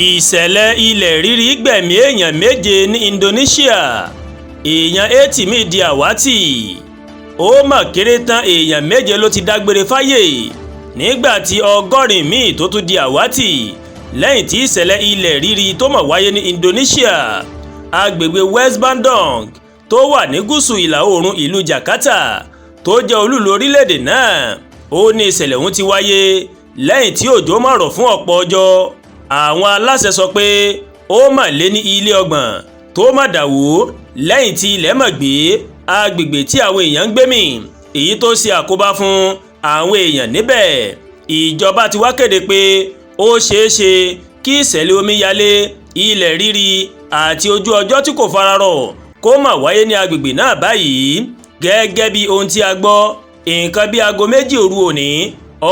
Ìṣẹ̀lẹ̀ ilẹ̀ rírì gbẹ̀mí èèyàn 7 ní Indonesia, èèyàn 80 míì di àwátì. Ó mà kéré tán, èèyàn 7 ló ti dágbére fáyé nígbà tí 80 míì tó tún di àwátì lẹ́yìn tí ìṣẹ̀lẹ̀ ilẹ̀ rírì tó mọ̀ wáyé ní Indonesia, agbègbè West Bandung tó wà ní gúúsù ìlà oòrùn ìlú Jakarta tó jẹ́ olúìlú orílẹ̀-èdè náà. Ó ní ìṣẹ̀lẹ̀ ọ̀hún ti wáyé lẹ́yìn tí òjò má rọ̀ fún ọ̀pọ̀ ọjọ́. Àwọn aláṣẹ sọ pé ó mà lé ní ilé 30 tó má dàwó lẹ́yìn tí ilẹ̀ mọ̀ gbé agbègbè tí àwọn èèyàn ń gbé mì, èyí tó ṣe àkóbá fún àwọn èèyàn níbẹ̀. Ìjọba ti wá kéde pé ó ṣeé ṣe kí ìṣẹ̀lẹ̀ omíyalé, ilẹ̀ rírì àti ojú ọjọ́ tí kò fararọ̀ kó má wáyé ní agbègbè náà báyìí. Gẹ́gẹ́ bí ohun tí a gbọ́, nǹkan bí aago 2 òru òní,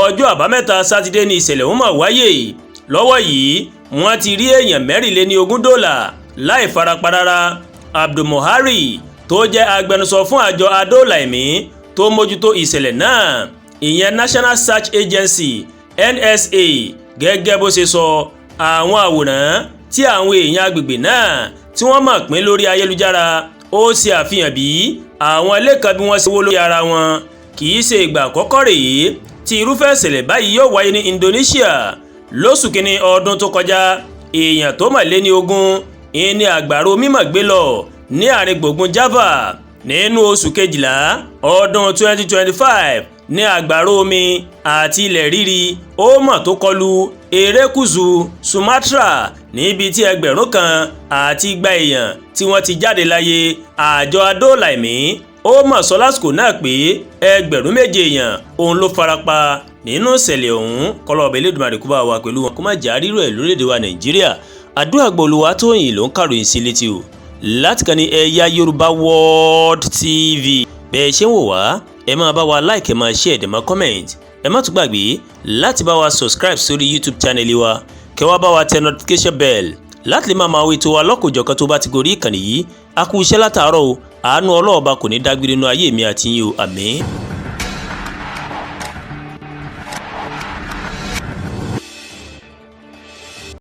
ọjọ́ Àbámẹ́ta Sátidé, ní ìṣẹ̀lẹ̀ ọ̀hún mà wáyé. Lọ́wọ́ yìí, wọ́n ti rí èèyàn 24 dóòlà láì farapa rárá. Abdulmuhari tó jẹ́ agbẹnusọ fún àjọ adóòlà ẹ̀mí tó mójútó ìṣẹ̀lẹ̀ náà, ìyẹn National Search Agency, NSA, gẹ́gẹ́ bó ṣe sọ, àwọn àwòrán tí àwọn èèyàn agbègbè náà tí wọ́n mọ̀ pín lórí ayélujára, ó ṣe àfihàn bí àwọn ilé kan bí wọ́n ṣe wó lórí ara wọn. Kì í ṣe ìgbà àkọ́kọ́ rèé tí irúfẹ́ ìṣẹ̀lẹ̀ báyìí yóò wáyé ní Indonesia. Lóṣù kínní ọdún tó kọjá, èèyàn tó mà lé ní 20 ìní àgbàrá omi mà gbé lọ ní àárín gbùngbùn Java. Nínú oṣù kejìlá ọdún 2025 ní àgbàrá omi àti ilẹ̀ rírì ó mọ̀ tó kọlu erékùṣù Sumatra, níbi tí 1200 èèyàn tí wọ́n ti jáde láyé. Àjọ adóòlà ẹ̀mí ó mọ̀ sọ lásìkò náà pé 7000 èèyàn òun ló farapa nínú ìṣẹ̀lẹ̀ ọ̀hún. Kọ́lọ́ọ̀bẹ Elédùmarè kó bá wà pẹ̀lú wọn, kó má jà rírò ẹ̀ lórílẹ̀‐èdè wa Nàìjíríà. Àdúrà gbọ́. Tóyìn ló ń kàròyìn sí létí o láti kàn ní Ẹ̀yà Yorùbá World TV. Bẹ́ẹ̀ ṣe ń wò wá, ẹ máa bá wa like, ẹ máa share, ẹ máa comment. Ẹ má tún gbàgbé láti bá wa subscribe sórí YouTube channel wa, kẹ́ wá bá wa tẹ notification bell láti lè máa wo ètò wa lọ́kòjọ̀kan tó bá ti gorí ìkànnì yìí. A kú iṣẹ́ látàárọ̀ o. Àánú Ọlọ́ọ̀ba kò ní dágbére nínú ayé mi àti yín o. Àmín.